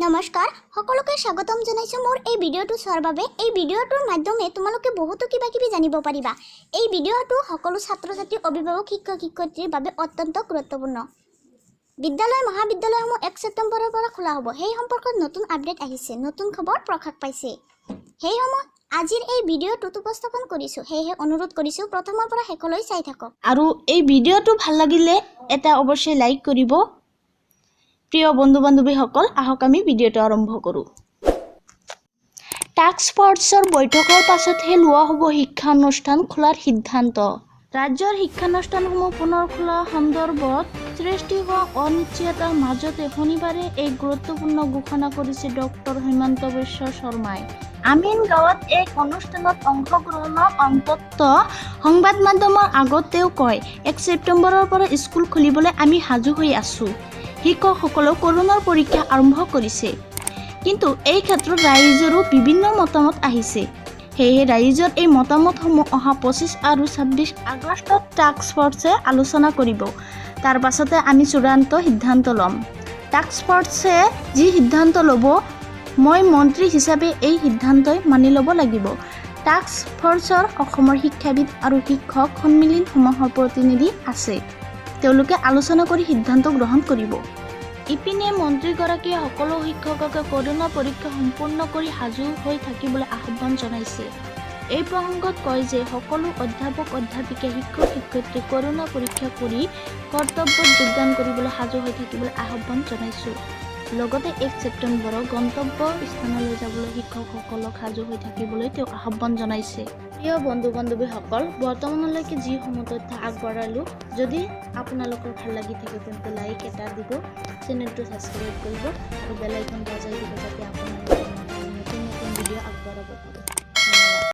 নমস্কাৰ, সকলোকে স্বাগতম জনাইছোঁ মোৰ এই ভিডিঅ'টো চোৱাৰ বাবে। এই ভিডিঅ'টোৰ মাধ্যমে তোমালোকে বহুতো কিবা কিবি জানিব পাৰিবা। এই ভিডিঅ'টো সকলো ছাত্ৰ ছাত্ৰী, অভিভাৱক, শিক্ষক শিক্ষয়িত্ৰীৰ বাবে অত্যন্ত গুৰুত্বপূৰ্ণ। বিদ্যালয় মহাবিদ্যালয়সমূহ 1 ছেপ্টেম্বৰৰ পৰা খোলা হ'ব, সেই সম্পৰ্কত নতুন আপডেট আহিছে, নতুন খবৰ প্ৰকাশ পাইছে। সেইসমূহ আজিৰ এই ভিডিঅ'টোত উপস্থাপন কৰিছোঁ। সেয়েহে অনুৰোধ কৰিছোঁ, প্ৰথমৰ পৰা শেষলৈ চাই থাকক আৰু এই ভিডিঅ'টো ভাল লাগিলে এটা অৱশ্যেই লাইক কৰিব। প্ৰিয় বন্ধু বান্ধৱীসকল, আহক আমি ভিডিঅ'টো আৰম্ভ কৰোঁ। টাস্ক ফ'ৰ্চৰ বৈঠকৰ পাছতহে লোৱা হ'ব শিক্ষানুষ্ঠান খোলাৰ সিদ্ধান্ত। ৰাজ্যৰ শিক্ষানুষ্ঠানসমূহ পুনৰ খোলা সন্দৰ্ভত সৃষ্টি হোৱা অনিশ্চয়তাৰ মাজতে শনিবাৰে এই গুৰুত্বপূৰ্ণ ঘোষণা কৰিছে ডক্টৰ হিমন্ত বিশ্ব শৰ্মাই। আমিনগাঁৱত এক অনুষ্ঠানত অংশগ্ৰহণৰ অন্তত সংবাদ মাধ্যমৰ আগত তেওঁ কয়, 1 ছেপ্টেম্বৰৰ পৰা স্কুল খুলিবলৈ আমি সাজু হৈ আছোঁ। শিক্ষকসকলেও কৰোণাৰ পৰীক্ষা আৰম্ভ কৰিছে। কিন্তু এই ক্ষেত্ৰত ৰাইজৰো বিভিন্ন মতামত আহিছে। সেয়েহে ৰাইজৰ এই মতামতসমূহ অহা 25 আৰু 26 আগষ্টত টাস্ক ফ'ৰ্চে আলোচনা কৰিব। তাৰ পাছতে আমি চূড়ান্ত সিদ্ধান্ত ল'ম। টাস্ক ফ'ৰ্চে যি সিদ্ধান্ত ল'ব, মই মন্ত্ৰী হিচাপে এই সিদ্ধান্তই মানি ল'ব লাগিব। টাস্ক ফ'ৰ্চৰ অসমৰ শিক্ষাবিদ আৰু শিক্ষক সন্মিলনসমূহৰ প্ৰতিনিধি আছে। তেওঁলোকে আলোচনা কৰি সিদ্ধান্ত গ্ৰহণ কৰিব। ইপিনে মন্ত্ৰীগৰাকীয়ে সকলো শিক্ষককে কৰোণা পৰীক্ষা সম্পূৰ্ণ কৰি সাজু হৈ থাকিবলৈ আহ্বান জনাইছে। এই প্ৰসংগত কয় যে সকলো অধ্যাপক অধ্যাপিকা, শিক্ষক শিক্ষয়িত্ৰী কৰোণা পৰীক্ষা কৰি কৰ্তব্যত যোগদান কৰিবলৈ সাজু হৈ থাকিবলৈ আহ্বান জনাইছোঁ। লগতে 1 ছেপ্টেম্বৰত গন্তব্য স্থানলৈ যাবলৈ শিক্ষকসকলক সাজু হৈ থাকিবলৈ তেওঁ আহ্বান জনাইছে। প্ৰিয় বন্ধু বান্ধৱীসকল, বৰ্তমানলৈকে যিসমূহ তথ্য আগবঢ়ালোঁ, যদি আপোনালোকৰ ভাল লাগি থাকে তেন্তে লাইক এটা দিব, চেনেলটো ছাবস্ক্ৰাইব কৰিব আৰু বেল আইকন বজাই দিব, যাতে আপোনালোকে নতুন নতুন ভিডিঅ' আগবঢ়াব পাৰোঁ।